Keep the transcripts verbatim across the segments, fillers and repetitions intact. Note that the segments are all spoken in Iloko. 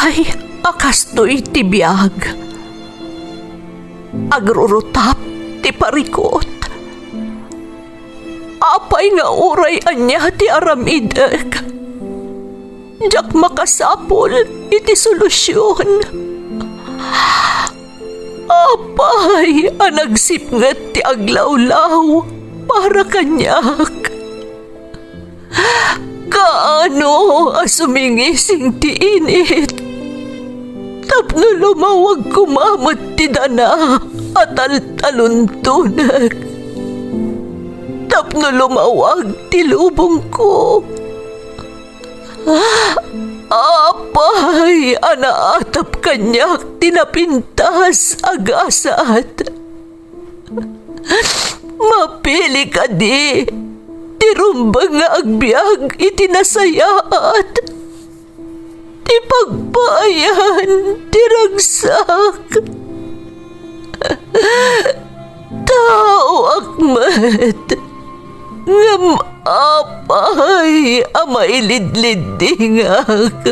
Ay, a kastoy ti biag. Agrurutap ti parikut. Apay nga uray ania ti aramidek, diak makasapul iti solusion. Apay a nagsipnget ti aglawlaw para kaniak? Kaano a sumingising ti init tapno lumawag koma met ti dana a taltaluntonek, tapno lumawag ti lubongko? Apay a naatap kaniak ti napintas a gasat? Mapili kadi ti rumbeng nga agbiag iti nasayaat, ti pagpaayan ti ragsak? Taoak met, ngem apay a mailidliddingak?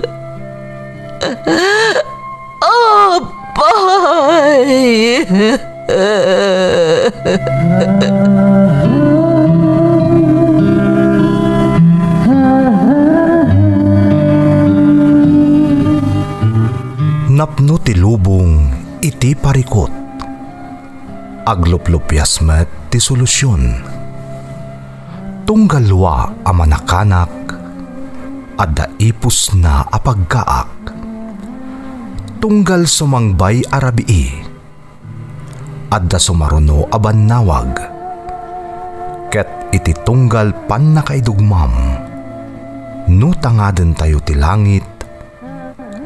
Apay! Napno ti lubong iti parikut. Agluplupias met ti solusion. Tunggal lua a manakanak, adda ipusna a pagkaak. Tunggal sumangbay a rabii, adda sumaruno a bannawag. Ket iti tunggal pannakaidugmam, no tangadentayo ti langit,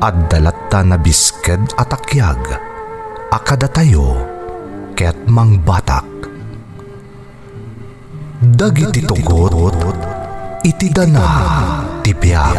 adda latta nabisked a takiag a kadatayo ket mangbatak. Dagiti tugot iti dana ti biag.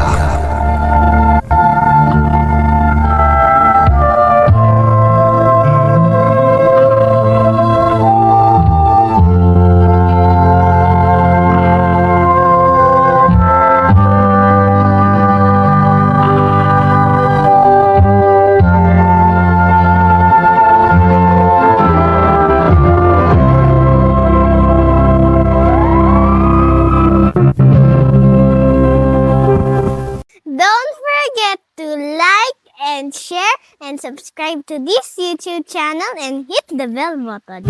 Don't forget to like and share and subscribe to this YouTube channel and hit the bell button.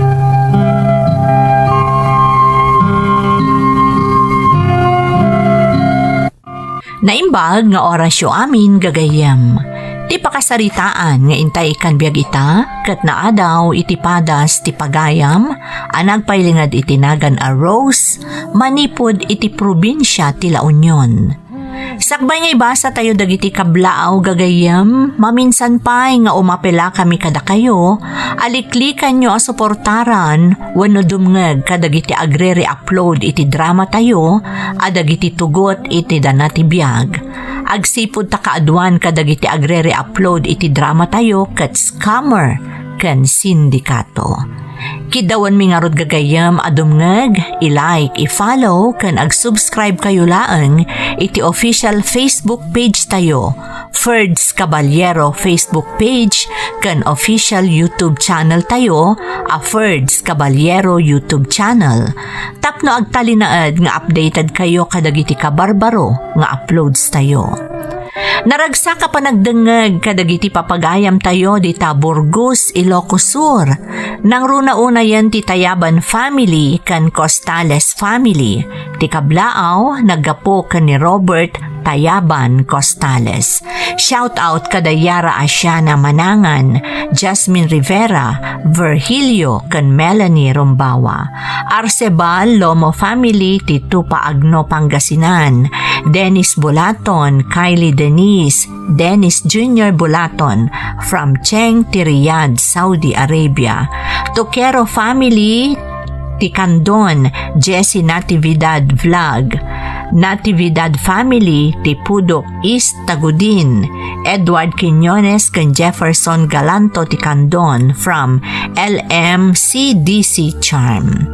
Naimbag nga orasyo amin, gagayyem. Ti pakasaritaan nga intay ikkan biag ita, ket naadaw iti padas ti pagayam a nagpailinged iti nagan a Rose, manipud iti probinsia ti La Union. Sakbay nga ibasa tayo dagiti kablaaw, gagayyem, maminsan pay nga umapelakami kadakayo a liklikanyo a suportaran wenno dumngeg kadagiti agrere-upload iti drama tayo a dagiti tugot iti dana ti biag. Agsipud ta kaaduan kadagiti agrere-upload iti drama tayo ket scammer ken sindikato. Kiddawanmi ngarud, gagayyem a dumngeg, i-like, i-follow, ken ag-subscribe kayo laeng iti official Facebook page tayo, Ferds Caballero Facebook page, ken official YouTube channel tayo a Ferds Caballero YouTube channel, tapno agtalinaed nga updated kayo kadagiti kabarbaro nga uploads tayo. Naragsak a panagdengngeg kadagiti papagayam tayo dita Burgos, Ilocos Sur. Nangruna unayen ti Tayaban family ken Costales family. Ti kablaaw, naggapu ken ni Robert Tayaban Costales. Shout out kada Yara Asiana Manangan, Jasmine Rivera, Virgilio, ken Melanie Rumbawa. Arcebal Lomo family ti Tupa Agno, Pangasinan. Dennis Bulaton, Kylie Denise, Dennis Junior Bulaton, from Cheng ti Riyadh, Saudi Arabia. Tokero family ti Candon, Jessie Natividad Vlog. Natividad family ti Pudok East, Tagudin. Edward Quiñones ken Jefferson Galanto ti Candon from L M C D C Charm.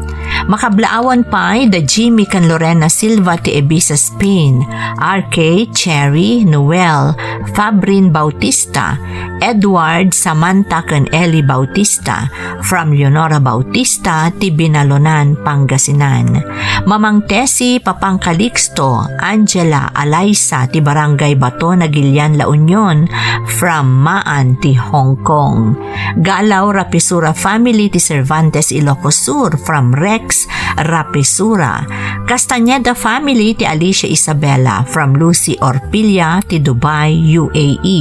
Makablaawan pay da Jimmy ken Lorena Silva ti Ibiza, Spain, R K, Cherry, Noel, Fabrin Bautista, Edward, Samantha ken Ellie Bautista, from Leonora Bautista ti Binalonan, Pangasinan. Mamang Tessie, Papang Calixto, Angela, Alaisa ti Barangay Bato, Nagilian, La Union, from Maan ti Hong Kong. Galaw Rapisura family ti Cervantes, Ilocos Sur, from Rex Rapisura. Castañeda family ti Alicia Isabela, from Lucy Orpilla ti Dubai, U A E.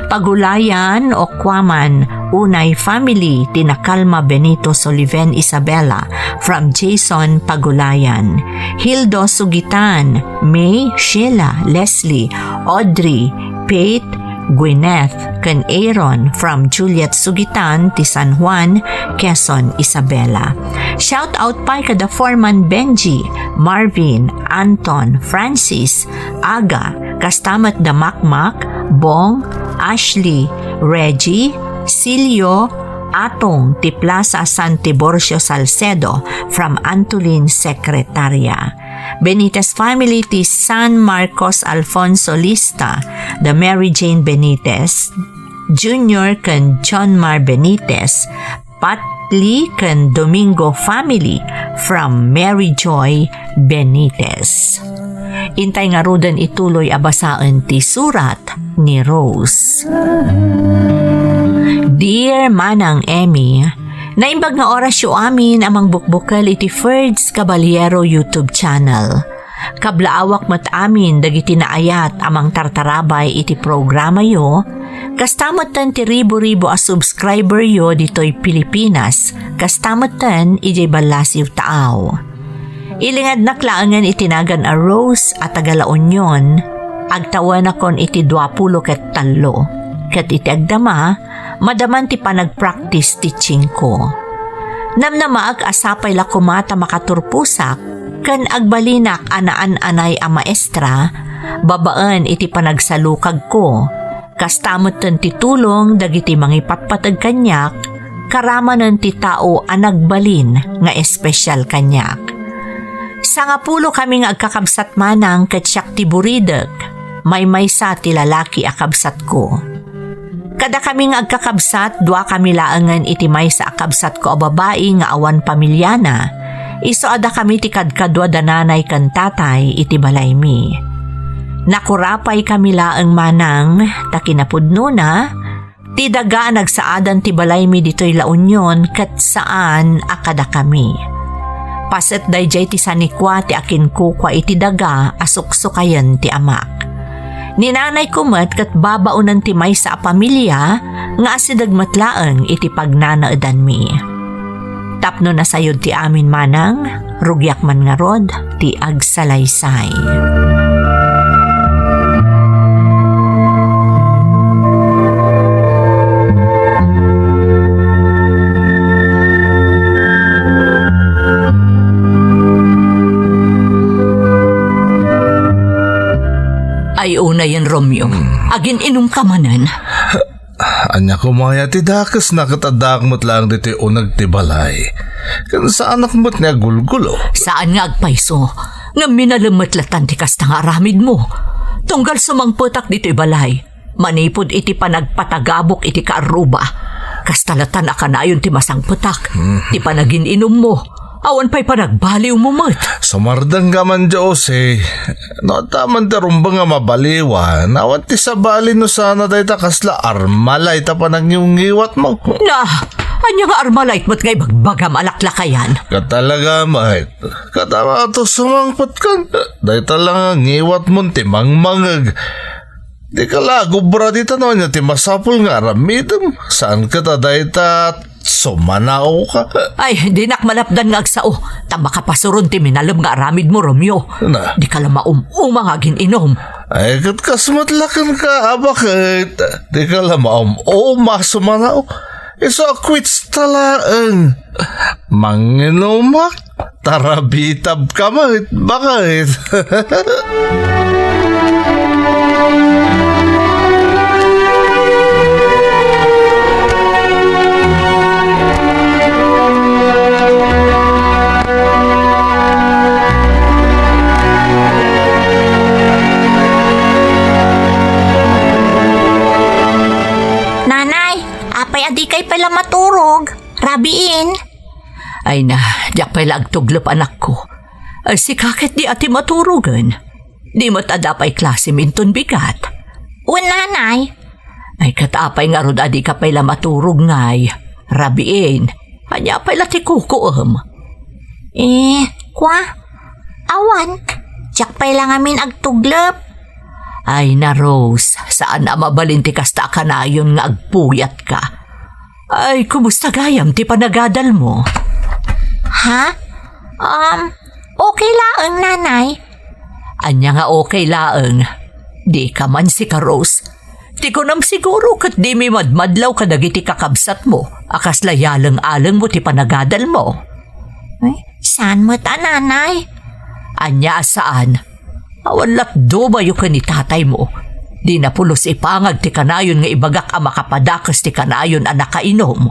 Pagulayan, Ocuaman, Unay family ti Nakalma Benito Soliven Isabela, from Jason Pagulayan. Hildo Sugitan, May, Sheila, Leslie, Audrey, Faith, Gwyneth, ken Aaron, from Juliet Sugitan ti San Juan, Quezon, Isabela. Shout out pay kada Foreman Benji, Marvin, Anton, Francis, Aga, kasta met da Makmak, Bong, Ashley, Reggie, Silio, Atong ti Plaza San Tiburcio Salcedo, from Antolin, Secretaria. Benitez family ti San Marcos Alfonso Lista, da Mary Jane Benitez Junior ken John Mar Benitez, Patli ken Domingo family, from Mary Joy Benitez. Intay ngaruden ituloy a basaen ti surat ni Rose. Dear Manang Emmy, naimbag nga orasyo amin a mangbukbukel iti Ferds Caballero YouTube channel. Kablaawak met amin dagiti naayat a mangtartarabay iti programayo, kasta metten ti ribu-ribu a subscriberyo ditoy Pilipinas, kasta metten idiay ballasiw taaw. Ilingednak laengen iti nagan a Rose a taga La Union, agtawenakon iti duapulo ket tallo, ket iti agdama, madaman ti panagpraktis teachingko. Namnamaek a sapay la koma ta makaturposak ken agbalinak a naan-anay a maestra babaen iti panagsalukagko. Kasta metten ti tulong dagiti mangipatpateg kaniak, karamanen ti tao a nagbalin nga espesial kaniak. Sangapulo kami nga agkakabsat manang ket siak ti buridek, maymaysa ti lalaki a kabsatko. Kadakami nga agkakabsat, duakami laengen iti maysa a kabsatko a babai nga awan pamiliana. Isu a dakami ti kadkadua da nanay ken tatay iti balaymi. Nakurapaykami laeng manang ta kinapudnona, ti daga a nagsaadan ti balaymi ditoy La Union ket saan a kadakami. Paset daydiay ti sanikua ti akinkukua iti daga a suksukayen ti amak. Ni nanayko met ket babaonen ti maysa a pamilia nga asideg met laeng iti pagnanaedanmi. Tapno nasayod ti amin manang, rugiak man ngarud ti agsalaysay. Ay, unayen, Romeo. Hmm. Agin-inom ka manen? Ania koma aya ti dakesna ket addaak met laeng ditoy uneg ti balay. Ken saanak met nga agulgulo. Saan nga agpayso, ngem minalem met latan ti kasta nga aramidmo. Tunggal sumangpetak ditoy balay, manipud iti panagpatagabok iti kaarruba, kasta latan a kanayon ti masangpetak, mhm, ti panagin-inummo. Awan pay panagbaliwmo met. Sumardeng ka man, Jose. No adda man ti rumbeng a mabaliwan, awan ti sabali no sana dayta kasla Armalite a panangngiwngiwatmo. Na, ania nga Armalite met nga ibagbagam a laklakayan? Katalaga met. Kadamato sumangpet kan. Dayta la nga ngiwatmon ti mangmangeg. Dika la agubra dita no ania ti masapul nga aramidem. Saan ket a dayta sumanaoka? Ay, dinak malapdan nga agsao, ta makapasuron ti minalem nga aramidmo, Romeo. Na. Dika la maum-uma nga agin-inom. Ay, ket kas met la kenka, a baket. Dika la maum-uma sumanao. Isu a quits ta laeng. Manginumak. Tarabitab ka met, baket. Rabiin? Ay na, diak pay la agtuglep, anakko. Ay, sika ket di a ti maturogen. Di met adda pay klasem inton bigat. Wen, nanay. Ay, ket apay ngarud a dika pay la maturog ngay? Rabiin, ania pay la ti kukuem? Eh, kwa? Awan. Diak pay la ngamin agtuglep. Ay na, Rose, saan a mabalin ti kasta a kanayon nga agpuyatka. Ay, kumusta gayam ti panagadalmo? Ha? Um, okay laeng, nanay. Ania nga okay laeng? Dika man sika, Rose. Ti kunam siguro ket dimi madmadlaw kadagiti kakabsatmo a kasla yaleng-alengmo ti panagadalmo. Ay, saan met a, nanay? Ania a saan? Awan latdubayo ken ni tataymo. Dina pulos ipangag ti kanayon nga ibagak a makapadakes ti kanayon a nakainom.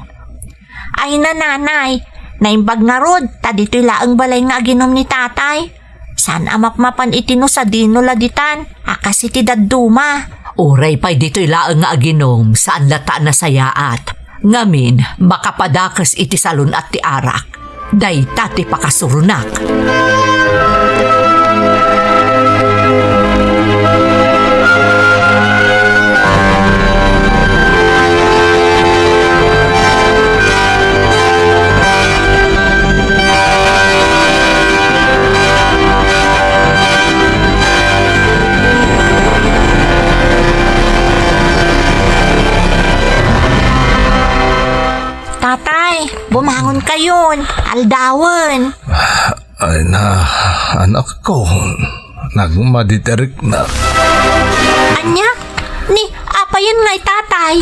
Ay na, nanay, naimbag ngarud ta ditoy laeng balay nga aginom ni tatay. Saan a mapmapan iti no sadino la ditan a kas iti dadduma. Uray pay ditoy laeng nga aginom, saan latta a nasayaat. Ngamin, makapadakes iti salun-at ti arak. Dayta ti pakasuronak. Tatay, bumangon kayon. Aldawen. Ay na, anakko, nagmadi ti riknak. Ania? Ni, apayen ngay, tatay?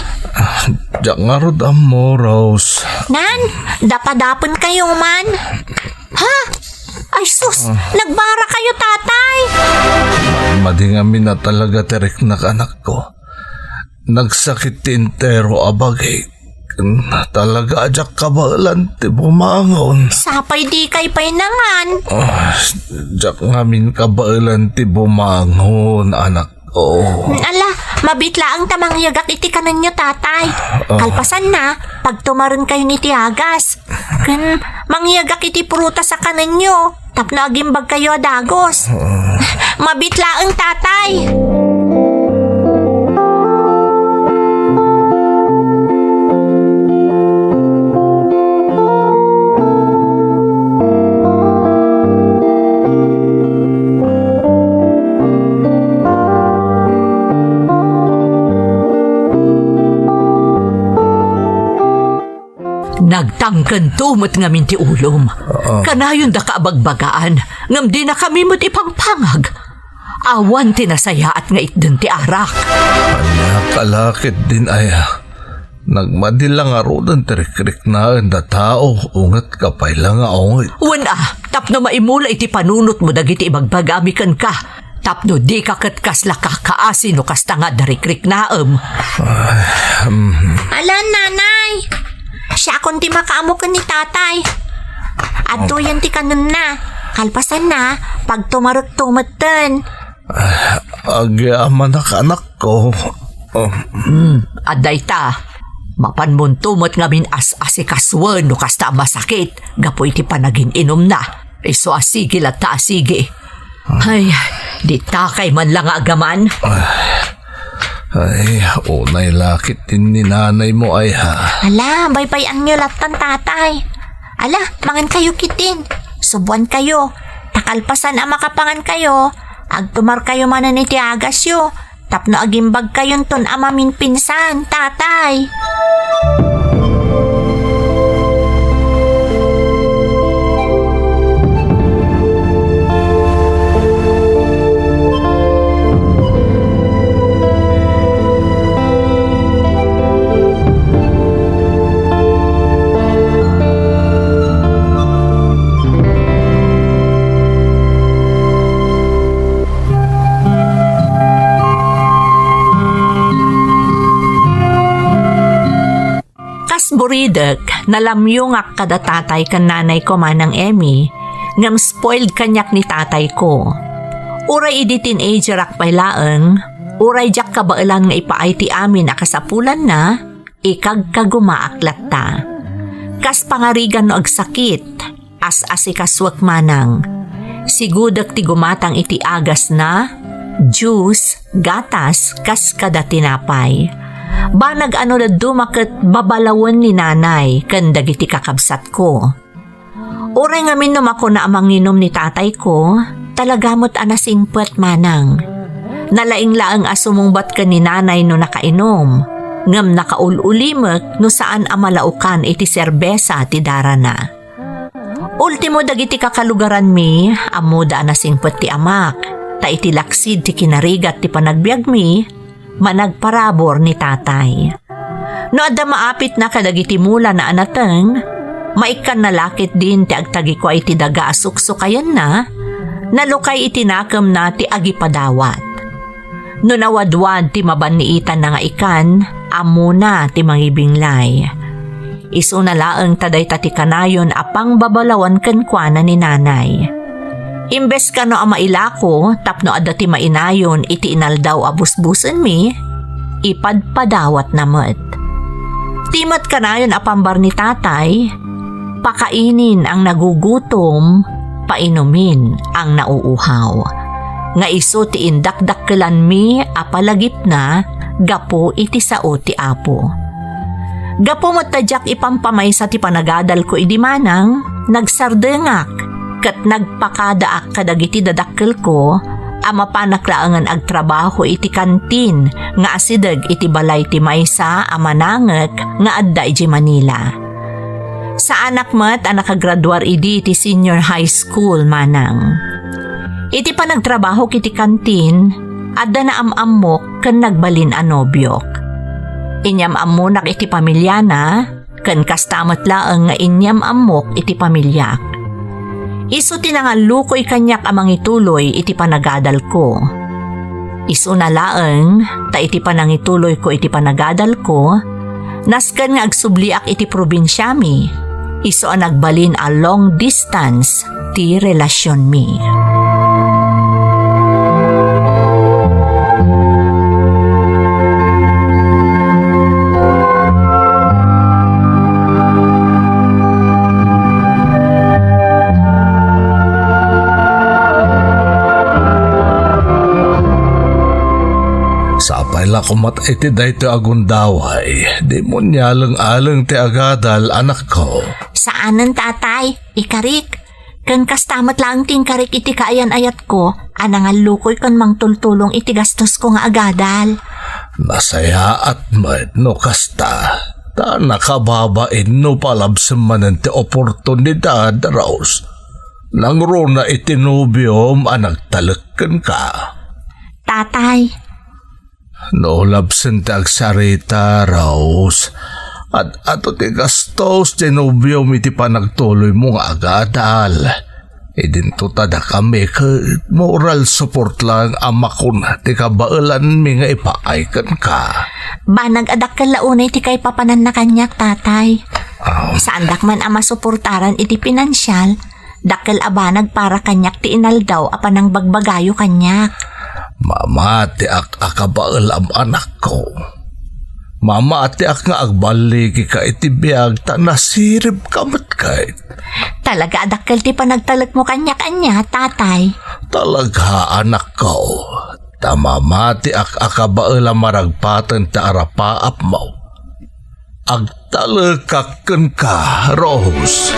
Diak ngarud ammo, Rose. Nan, dapadapen kayo man. Ha? Ay sus, nagbara kayo, tatay. Madi ngamin a talaga ti riknak, anakko. Nagsakit ti entero a bagik. Talaga a diak kabaelan ti bumangon. Sapay dikay pay nangan. Ah, diak ngamin kabaelan ti bumangon, anakko. Ala, mabiit laeng ta mangyegak iti kanenyo, tatay. Ah. Kalpasanna, pagtumaren kayon iti agas. Ken mangyegak iti prutas a kanenyo. Tapno agimbag kayo a dagos. Mabiit laeng, tatay. Nagtangkento met ngamin ti ulom. Oo. Kanayondaka a bagbagaan, ngem dinakami met ipangpangag. Awan ti nasayaat nga itden ti arak. Ania ka la ketdin aya? Nagmadi la ngaruden ti rikriknaen da tao, unget ka pay la nga unget. Wen a, tapno maimula iti panunotmo dagiti ibagbagami kenka. Tapno dika ket kasla kakaasi no kasta nga adda rikriknaem. Ay, hmm. Ala, nanay! Siakon ti makaammo ken ni tatay. Adtoyen ti kanenna. Kalpasanna, pagtumarekto metten. Ay, agyamanak, anakko. Hmm, adda ita. Mapanmonto met ngamin as-asikasuen no kasta a masakit gapu iti panagin-inumna. Isu a sige latta a sige. Ay, dita kay man la nga agaman. Ay, unay la ketdin ni nanaymo, ay ha. Ala, baybay-anyo lattan, tatay. Ala, mangan kayo ketdin. Subuan kayo. Ta kalpasan a makapangan kayo, agtumar kayo manen iti agasyo. Tapno agimbag kayonton a maminpinsan, tatay. Kas buridek, nalamyongak kada tatay ken nanay ko, Manang Emmy, ngem spoiled kaniak ni tatay ko. Uray idi teenagerak pay laeng, uray diak kabaelan nga ipaay ti amin a kasapulanna, ikagkagumaak latta. Kas pangarigan no agsakit, as-asikasuek manang. Sigudek ti gumatang iti agasna, juice, gatas, kas kada tinapay. Banag a no dadduma ket babalawen ni nanay ken dagiti kakabsatko. Uray ngamin no makuna a manginum ni tatayko, talaga met a nasingpet manang. Nalaing laeng a sumungbat ken ni nanay no nakainum, ngem nakaul-ulimek no saan a malaukan iti serbesa ti darana. Ultimo dagiti kakalugaranmi, ammoda a nasingpet ti amak, ta iti laksid ti kinarigat ti panagbiagmi, managparabur ni tatay. No adda maapitna kadagiti mulana a nateng, maikkanna la ketdin ti agtagikua iti daga a suksukayenna, nalukay iti nakemna ti agipadawat. No nawadwad ti mabanniitanna nga ikan, ammona ti mangibinglay. Isuna laeng ta dayta ti kanayon a pangbabalawan kenkuana ni nanay. Imbes kano a mailako tapno adda ti mainayon iti inaldaw a busbusenmi, ipadpadawatna met. Ti met kanayon a pambar ni tatay, pakainin ang nagugutom, painumin ang nauuhaw. Nga isu ti indakdakkelanmi a palagipna gapu iti sao ti Apo. Gapu met ta diak ipampamaysa ti panagadalko idi manang, nagsardengak ket nagpakadaak kadagiti dadakkelko a mapanak laengen agtrabaho iti kantin nga asideg iti balay ti maysa a manangek nga adda idiay Manila. Saanak met a nakagraduar idi ti senior high school manang. Iti panagtrabahok iti kantin, adda naam-ammok ken nagbalin a nobiok. Inyam-ammonak iti pamiliana, ken kasta met laeng nga inyam-ammok iti pamiliak. Isu ti nangallukoy kaniak a mangituloy iti panagadalko. Isuna laeng, ta iti panangituloyko iti panagadalko, nasken nga agsubliak iti probinsiami, isu a nagbalin a long distance ti relasionmi. Sapay la koma iti daytoy a gundaway, dimo nialeng-aleng ti agadal, anakko. Saanen, tatay, ikarik. Ken kasta met laeng ti inkarik iti kaayan-ayatko a nangallukoy ken mangtultulong iti gastosko nga agadal. Nasayaat met no kasta, ta nakababain no palabsem manen ti oportunidad, Rose. Nangruna iti nobiom a nagtalek kenka. Tatay, no labsen ti agsarita, Rose, ad-adu ti gastos ti nobiom iti panagtuloymo nga agadal. Idinto ta dakami ket moral support laeng a makon ti kabaelanmi nga ipaay kenka. Banag a dakkel la unay ti kaipapananna kaniak, tatay. Ah. Saandak man a masuportaran iti pinansial, dakkel a banag para kaniak ti inaldaw a panangbagbagayo kaniak. Mamatiak a kabaelam, anakko. Mamatiak nga agballigika iti biag ta nasiribka met ket. Talaga a dakkel ti panagtalekmo kaniak ania, tatay. Talaga, anakko. Ta mamatiak a kabaelam maragpaten ta arapaapmo. Agtalekak kenka, Rose.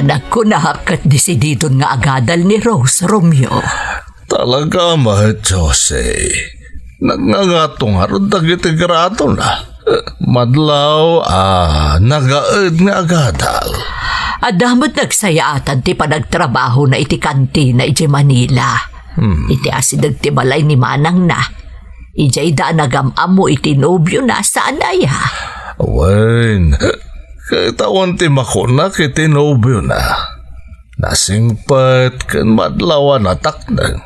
Panagkunak ket desididon nga agadal ni Rose, Romeo. Talaga met, Jose. Nagngangato ngarud dagiti gradona. Madlaw a nagaed nga agadal. Adda met nagsayaatan ti panagtrabahona iti kantina iti Manila. Hmm. Iti asideg ti balay ni manangna. Idiay da nagam-ammo iti nobiona, saan aya? Wen, Ket awan ti makunak iti nobiona. Nasingpet ken madlaw a natakneng.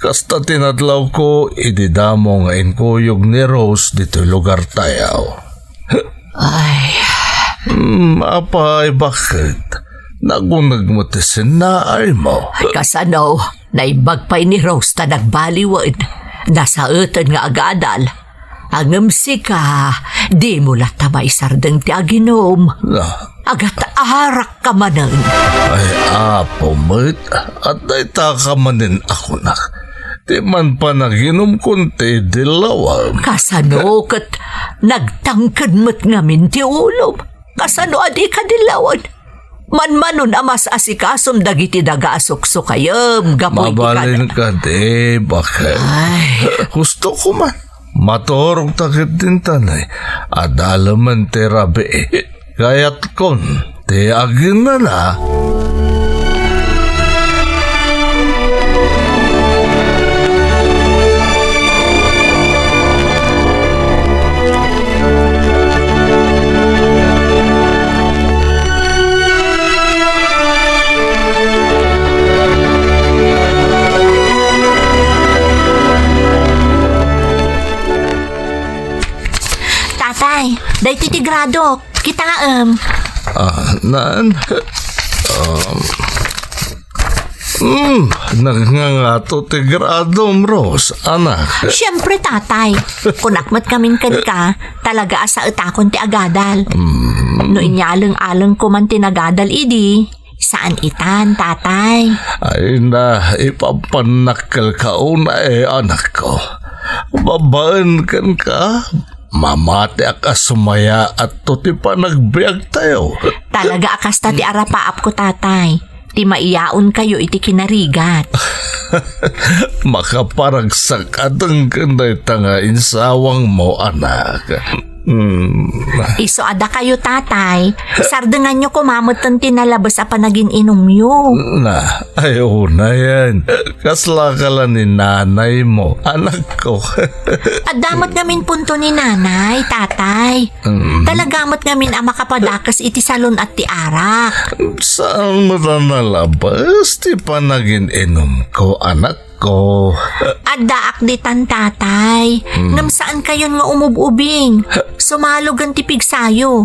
Kasta ti nadlawko idi damo nga inkuyog ni Rose ditoy lugartayo. Ay. Hmm, apay, baket? Naguneg met ti sinnaaymo. Kasano? Naimbag pay ni Rose ta nagbaliwen. Nasaeten nga agadal. Ngem sika, dimo latta maisardeng ti aginom. Ah. Agat-arakka manen. Ay, Apo met, adda itaka manen a kunak. Ti man panaginumkon ti dillawem. Kasano ket nagtangken met ngamin ti ulom? Kasano a dika dillawen? Manmanon a mas-asikasom dagiti daga a suksukayem gapu iti mabalin kada- kadi, baket? Ay. Husto ko man. Maturog ta ket dintan, ay. Adalemen ti rabii. Kayatkon ti aginana. Tatay, daytoy ti gradok. Kitaem. Ah, nan? Um, mm, nagngangato ti gradom, Rose, anak. Siyempre, tatay. Kunak met ngamin kenka, talaga a saetakon ti agadal. Mm. No inyaleng-alengko man ti nagadal idi, saan itan, tatay. Ay na, ipapannakkelka unay, anakko. Babaen kenka, mamatiak a sumayaat to ti panagbiagtayo. Talaga a kasta ti arapaapko, tatay. Ti maiyaonkayo iti kinarigat. Makaparagsak a denggen dayta nga insawangmo, anak. Hmm. Isu a dakayo, tatay, sardenganyo koma metten ti nalabes a panagin-inumyo. Na, ay, unayen. Kaslaka la ni nanaymo, anakko. Adda met ngamin punto ni nanay, tatay. Mm. Talaga met ngamin a makapadakes iti salun-at ti arak. Saan met a nalabes ti panagin-inumko, anakko? Addaak ditan, tatay. Mm. Ngem saankayon nga umub-ubing. Sumalogen ti pigsayo.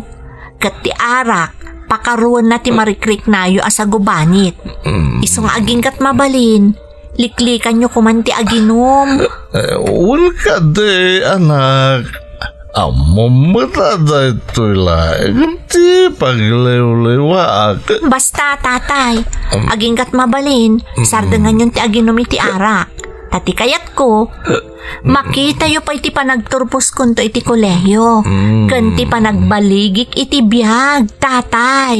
Ket ti arak, pakaruenna ti marikriknayo a sagubanit. Mm. Isu nga aginggat mabalin, liklikanyo koman ti aginom. Eh, wen kadi, anak. Ammom met a daytoy laeng ti pagliwliwaak. Basta, tatay, um, aginggat mabalin, mm-mm, sardenganyon ti aginom iti arak. Ta ti kayatko, makitayo pay ti panagturposkonto iti kolehiyo, mm, ken ti panagbaligik iti biag, tatay.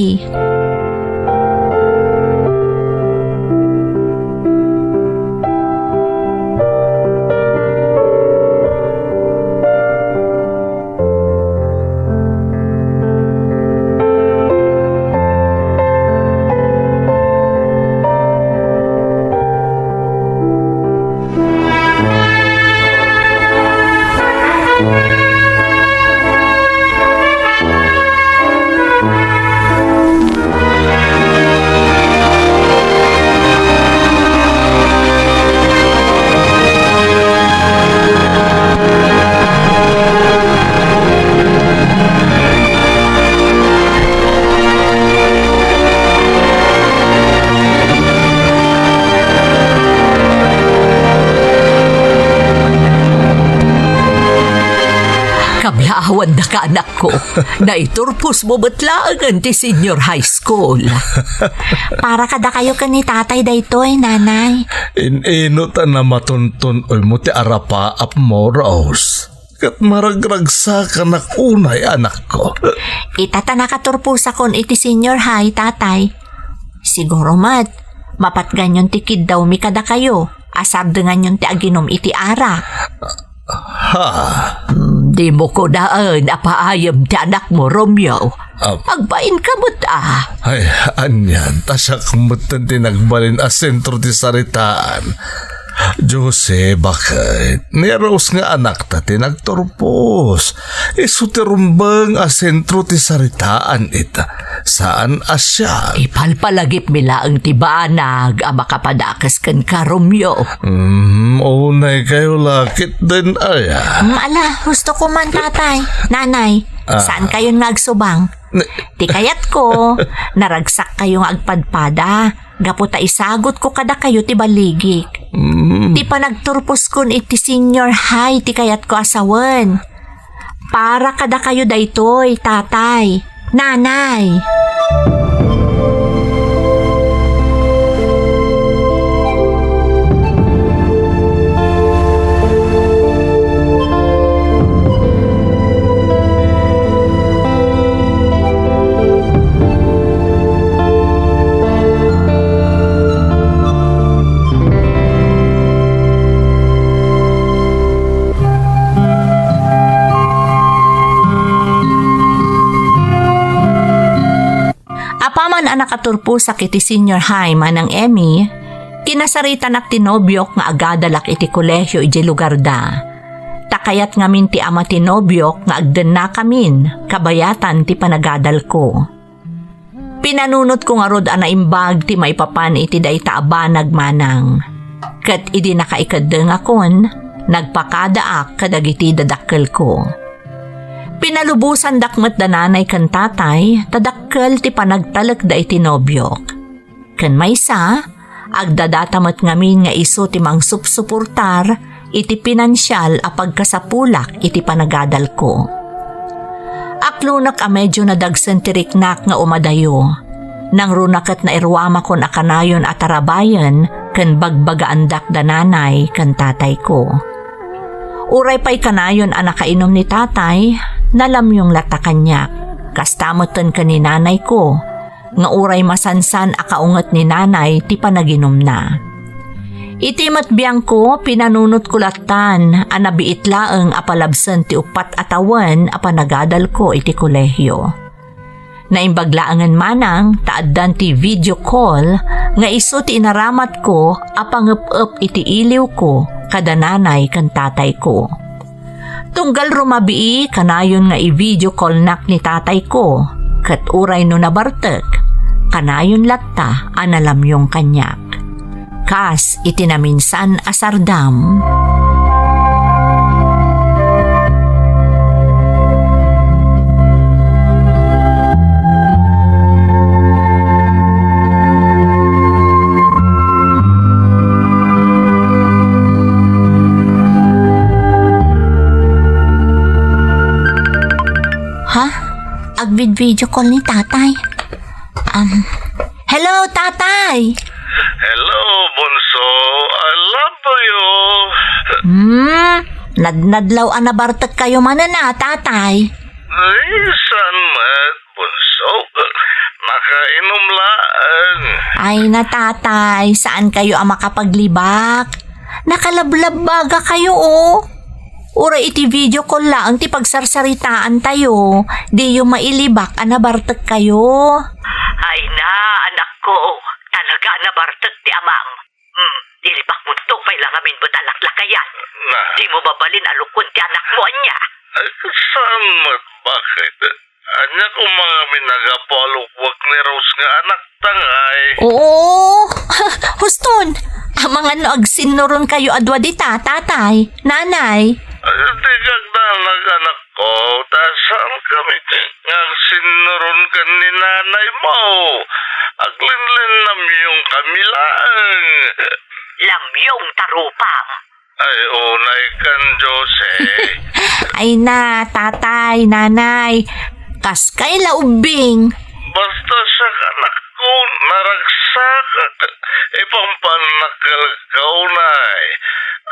Kablaawandaka, anakko. Naiturposmo met laengen ti senior high school. Para kadakayo ken ni tatay daytoy, nanay. In-ino ta namatuntun-oymo ti arapaapmo, Rose? Ket maragragsakanak unay, anakko. Ita ta nakaturposakon iti senior high, tatay. Siguro met, mapatganyon ti kiddawmi kadakayo a sardenganyon ti aginom iti arak. Ha? Hmm, dimo kunaen a paayem ti anakmo, Romeo. Ah. Agbainka met a. Ay, anian, ta siak metten ti nagbalin a sentro ti saritaan. Jose, baket? Ni Rose nga anakta ti nagturpos. Isu ti rumbeng a sentro ti saritaan ita. Saan a siak. Ipalpalagipmi laeng ti banag a makapadakes kenka, Romeo. Hmm, unay kayo la ketdin aya. Hmm, ala, husto ko man, tatay. Nanay, ah, saan kayon nga agsubang? Ne- Ti kayatko, naragsak kayo nga agpadpada. Gapu ta isagutko kadakayo ti balligik. Mm. Ti panagturposkon iti senior high ti kayatko a sawen. Para kadakayo daytoy, tatay, nanay. Apaman a nakaturposak iti senior high, Manang Emmy, kinasaritanak ti nobiok nga agadalak iti kolehio idiay lugarda. Ta kayat ngamin ti ama ti nobiok nga agdennakamin kabayatan ti panagadalko. Pinanunotko ngarud a naimbag ti maipapan iti dayta a banag, manang. Ket idi nakaikeddengakon, nagpakadaak kadagiti dadakkelko. Pinalubosandak met da nanay ken tatay ta dakkel ti panagtalekda iti nobiok. Ken maysa, agdadata met ngamin nga isu ti mangsupsuportar iti pinansial a pagkasapulak iti panagadalko. Aklonek a medio nadagsen ti riknak nga umadayo. Nangruna ket nairuamakon a kanayon a tarabayen ken bagbagaandak da nanay ken tatayko. Uray pay kanayon a nakainum ni tatay, nalamyong latta kaniak. Kasta metten ken ni nanayko, nga uray masansan a kaunget ni nanay ti panaginumna. Iti met biangko, pinanunotko lattan a nabiit laeng a palabsen ti uppat a tawen a panagadalko iti kolehio. Naimbag laengen manang ta addan ti video call nga isu ti inaramatko a pangep-ep iti iliwko kada nanay ken tatayko. Tunggal rumabii, kanayon nga i-video callnak ni tatayko, ket uray no nabartek, kanayon latta a nalamyong kaniak. Kas iti naminsan a sardam. Ha? Agvid-video call ni tatay. Um, hello, tatay! Hello, bunso. I love you. Hmm, nadnadlaw a nabartek kayo manen a, tatay. Ay, saan met, bunso? Nakainom laeng. Ay na, tatay, saan kayo a makapaglibak? Nakalablabbaga kayo, oh. Uray iti video call laeng ti pagsarsaritaan tayo, diyo mailibak a nabartek kayo. Ay na, anakko, talaga a nabartek ti amam. Hmm, ilibakmo to, pay la ngamin met a laklakayan. Na. Di mo mabalin a lukon ti anakmo, ania? Ay, saan met, baket? Ania koma ngamin a gapu a lukuak ni Rose nga anakta ngay? Oo. Huston, amangan no agsinnuron kayo a dua dita, tatay, nanay. Ay, di kagdanag, anakko, ta saan kami nga agsinnuron ken ni nanaymo. Aglinlinnamyong kami laeng. Lamyong ta rupam. Ay, unay kan Jose. Ay na, tatay, nanay. Kaskay la ubbing. Basta siak, anakko, naragsak. Ipampannak kalkaunay.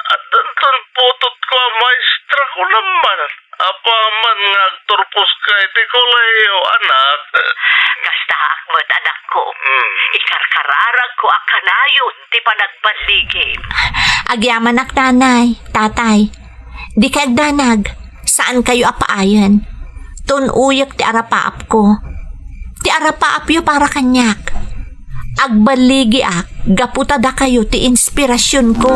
Addanton putotko a maestra ko naman. Apaman nga agturposka iti kolehiyo, anak. Kastaak met, anakko. Hmm. Ikarkararagko a kanayon ti panagballigim. Agyamanak, nanay, tatay. Dikay agdanag, saan kayo a paayen. Tun-oyek ti arapaapko. Ti arapaapyo para kaniak. Agballigiak gapu ta dakayo ti inspirasionko.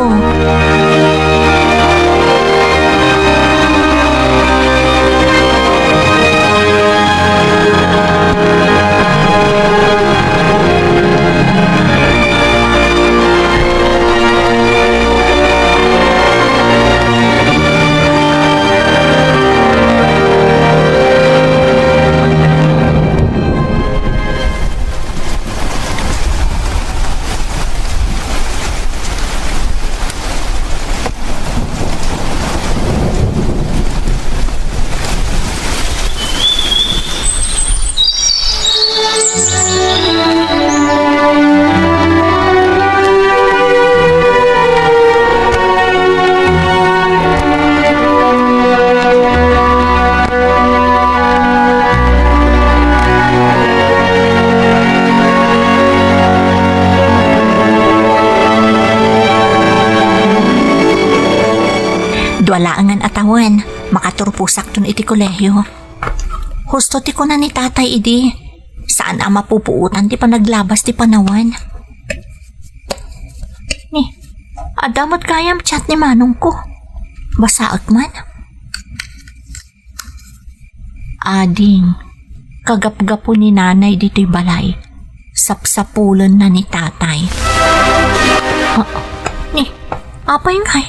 Dua laengen a tawen, makaturposakton iti kolehio. Husto ti kuna ni tatay idi, saan a mapupuotan ti panaglabas ti panawen. Ni, adda met gayam chat ni manongko. Basaek man. Ading, kagapgapu ni nanay ditoy balay, sapsapulenna ni tatay. Ah, ni, apay ngay?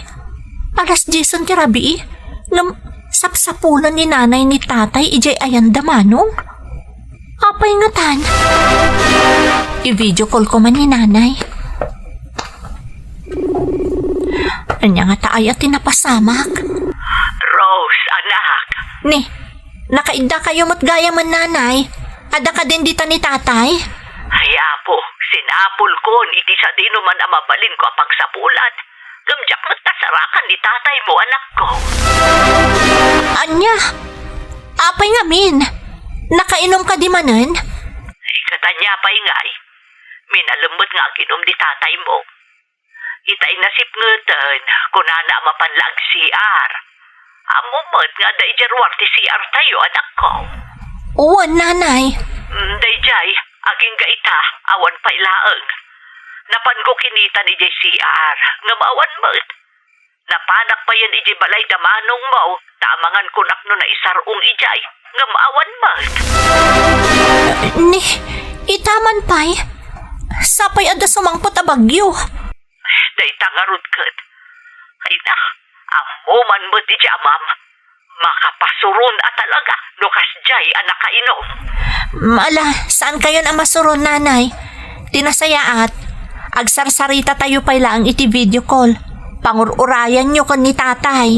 Alas diesen ti rabii, ngem sapsapulen ni nanay ni tatay idiay ayanda manong? Apay ngatan? I-video call ko man ni nanay. Ania ngata aya ti napasamak? Rose, anak. Ni, nakaidda kayo met gayam, nanay. Adda kadin dita ni tatay? Ay, apo, sinapulkon iti sadino man a mabalinko a pagsapulan. Ngem diak met nasarakan ni tataymo, anakko. Ania? Apay ngamin? Nakainom kadi manen? Ay, ket ania pay ngay? Minalem met nga aginom ni tataymo. Itay nasipngeten, kunana a mapan la ag-C R. Ammom met nga adda idiay ruar ti C R tayo, anakko. Wen, nanay. Mm, daydiay, agingga ita, awan pay laeng. Napanko kinitan idiay C R, ngem awan met. Napanak payen idiay balay da manongmo, ta amangan kunak no naisar-ong idiay, ngem awan met. Ni, ita man pay, sapay adda sumangpet a bagyo. Dayta ngarud ket, ay na, ammo man met iti amam, makapasuron a talaga no kasdiay a nakainom. Ala, saan kayon a masuron, nanay? Ti nasayaat, agsarsarita tayo pay laeng iti video call. Pangur-urayanyo ken ni tatay.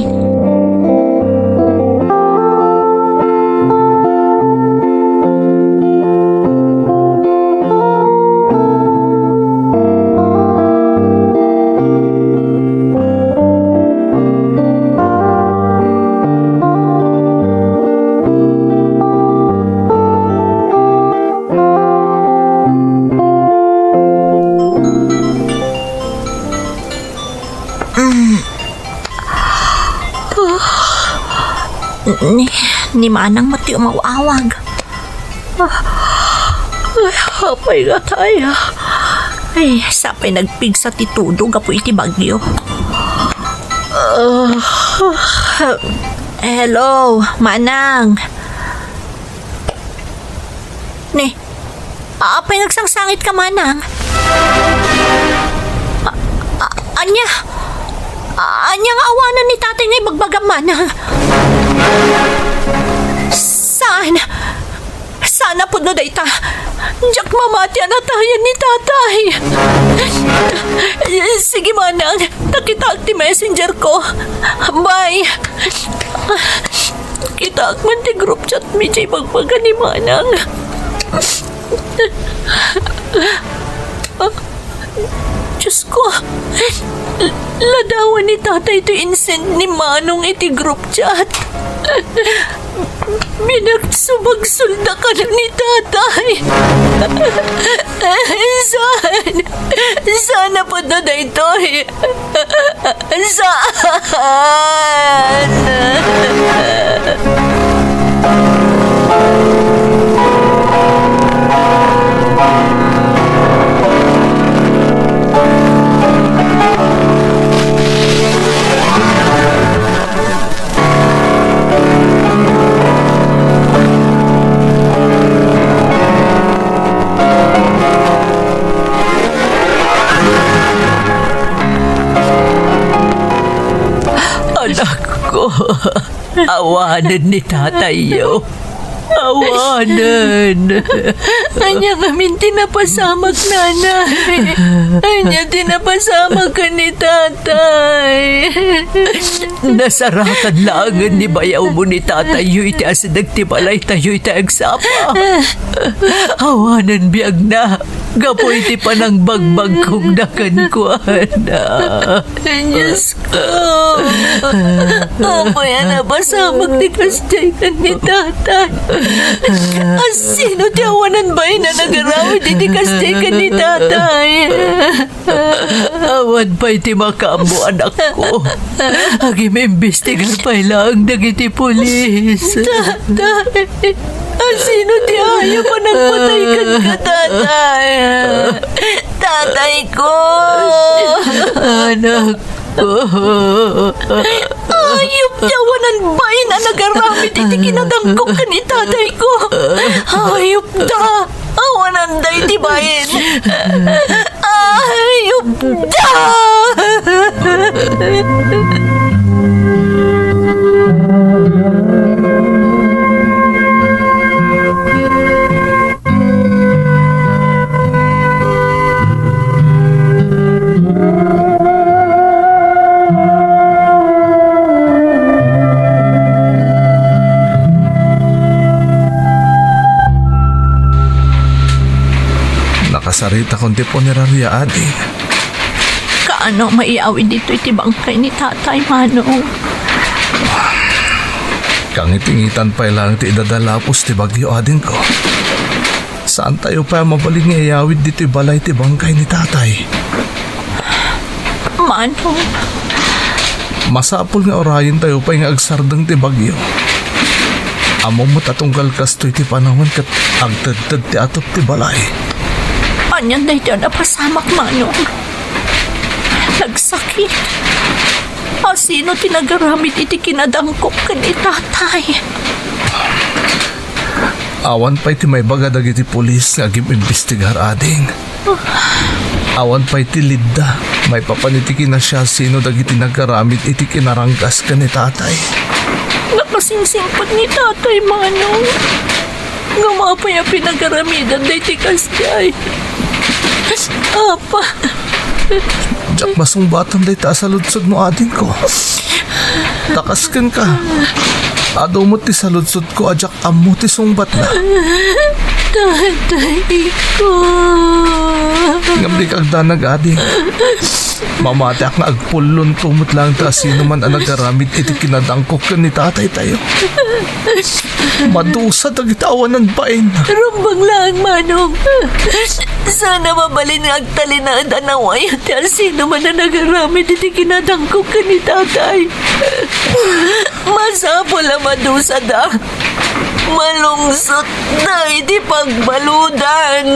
Mm. Ni, ni Manang met ti umaw-awag. Ay, apay nga tayo? Ay, sapay nagpigsa ti tudo gapu iti bagyo. Ah, hello, Manang. Ni, apay nagsangsangit ka, Manang? A-, a-, ania? A-, ania nga awanan ni tatay nga ibagbagam, Manang? Saan? Saan a pudno dayta? Diak mamati a natayan ni tatay. Sige, Manang, ta kitaak ti messenger ko. Bye. Kitaak man ti group chat mi diay bagbaga ni Manang. Diyos ko, ladawan ni tatay ti insend ni Manong iti group chat. Pinagsubagsulda kano ni tatay. Saan? Saan a pudno daytoy? Saan? Anakko, awanen ni tatayyo. Awanen. Ania ngamin ti napasamak, nanay? Ania ti napasamak ken ni tatay? Nasarakan laengen ni bayawmo ni tatayyo iti asideg ti balaytayo iti agsapa. Awanen biagna gapu iti panangbagbagkongna kenkuana. Diosko, apay a napasamak ti kasdiay ken ni tatay? Asino ti awanan bain a nagaramid iti kasdiay ken ni tatay? Awan pay ti makaammo, anakko. Agim-imbestigar pay laeng dagiti pulis. Tatay, asino ti ayup a nagpatay kenka, tatay? Tatay ko! Anakko. Ayup ti awanan bain a nagaramid iti kinadangkok ken ni tatay ko. Ayup ta. Awananda iti bain. Ayup da! Nakasaritakon ti punerarya, ading. Kaano maiyawid ditoy ti bangkay ni tatay, Manong? Kangitingitan pay laeng ti idadalapos ti bagyo, adingko. Saantayo pay a mabalin nga iyawid ditoy balay ti bangkay ni tatay. Manong. Masapul nga urayentayo pay nga agsardeng ti bagyo. Ammom met a tunggal kastoy ti panawen ket agtedted ti atop ti balay. Anian daytoy a napasamak, Manong? Nagsakit. Asino ti nagaramid iti kinadangkok ken ni tatay? Awan pay ti maibaga dagiti pulis nga agim-imbestigar, ading. Awan pay ti lead-da maipapan iti kinasiasino dagiti nagaramid iti kinaranggas ken ni tatay. Nakasingsingpet ni tatay, Manong. Ngem apay a pinagaramidan daytoy kasdiay? Apa? Diak masungbatan dayta a saludsodmo, adingko. Ta kas kenka, adu met ti saludsodko a diak ammo ti sungbatna. Tatayko. Ngem dika agdanag, ading. Mamatiak nga agpullonto met laeng ta asinoman a nagaramid iti kinadangkok ken ni tataytayo. Madusa dagiti awanan bain. Rumbeng laeng, Manong. Saan a mabalin nga agtalinaed a nawayo ti asinoman a nagaramid iti kinadangkok ken ni tatay. Masapul a madusada. Malungsotda iti pagbaludan.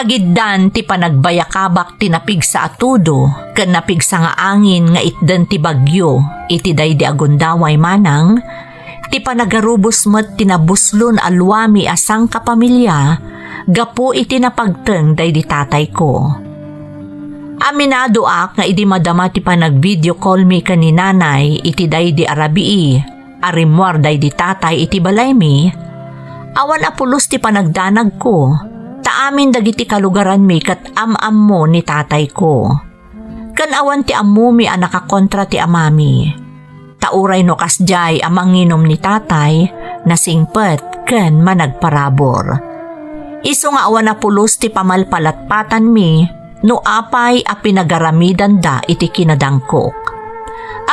Kagiddan ti panagbayakabak ti napigsa a tudo ken napigsa nga angin nga itden ti bagyo iti daydi a gundaway, Manang, ti panagarubos met ti nabuslon a luami a sangkapamilya gapu iti napagteng daydi tatayko. Aminadoak nga idi madama ti panag-video call mi ken ni nanay iti daydi a rabii a rimmuar daydi tatay iti balaymi, awan a pulos ti panagdanagko, ta amin dagiti kalugaranmi ket am-ammo ni tatayko. Ken awan ti ammomi a nakakontra ti amami. Ta uray no kasdiay a manginum ni tatay, nasingpet ken managparabur. Isu nga awan a pulos ti pamalpalatpatanmi no apay a pinagaramidanda iti kinadangkok.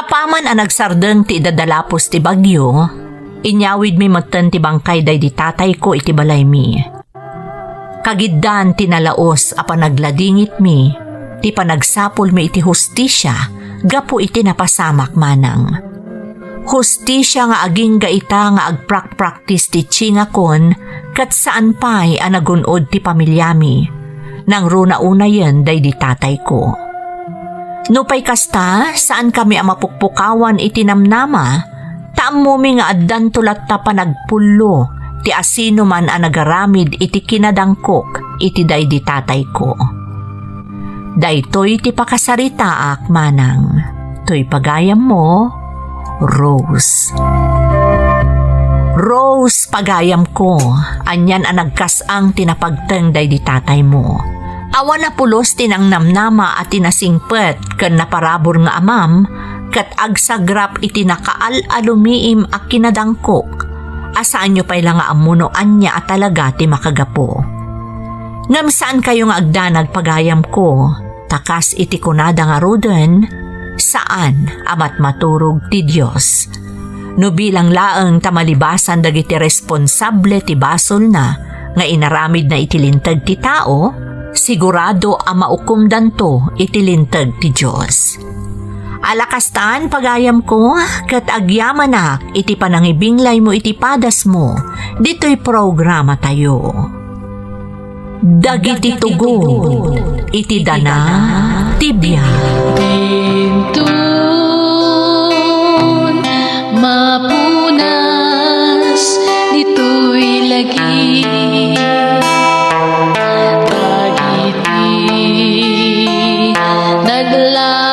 Apaman a nagsardeng ti idadalapos ti bagyo, inyawidmi metten ti bangkay daydi tatayko iti balaymi. Kagiddan ti nalaos a panagladingitmi, ti panagsapulmi iti hustisia gapu iti napasamak manang. Hustisia nga agingga ita nga agprakpraktis ti tsingakon ket saan pay a nagun-od ti pamiliami. Nangruna unayen daydi tatayko. Nupay kasta, saankami a mapukpukawan iti namnama, ta ammomi nga addanto latta panagpullo ti asinoman a nagaramid iti kinadangkok iti daydi tatayko. Daytoy ti pakasaritaak manang. Toy pagayammo, Rose. Rose, pagayamko, anian a nagkas-ang ti napagteng daydi tataymo. Awan a pulos ti nangnamnama a ti nasingpet ken naparabur nga amam, ket agsagrap iti nakaal-alumiim a kinadangkok, a saanyo pay la nga ammo no ania a talaga ti makagapu. Ngem saankayo nga agdanag, pagayamko, ta kas iti kunada ngaruden, saan a matmaturog ti Dios. No bilang laeng ta malibasan dagiti responsable ti basolna nga inaramidna iti linteg ti tao, sigurado a maukomdanto iti linteg ti Dios. Ala kastan, pagayamko, ket agyamanak iti panangibinglaymo iti padasmo ditoy programatayo. Dagiti tugon iti dana ti biag. Inton mapunas ditoy lagi, dagiti nagla-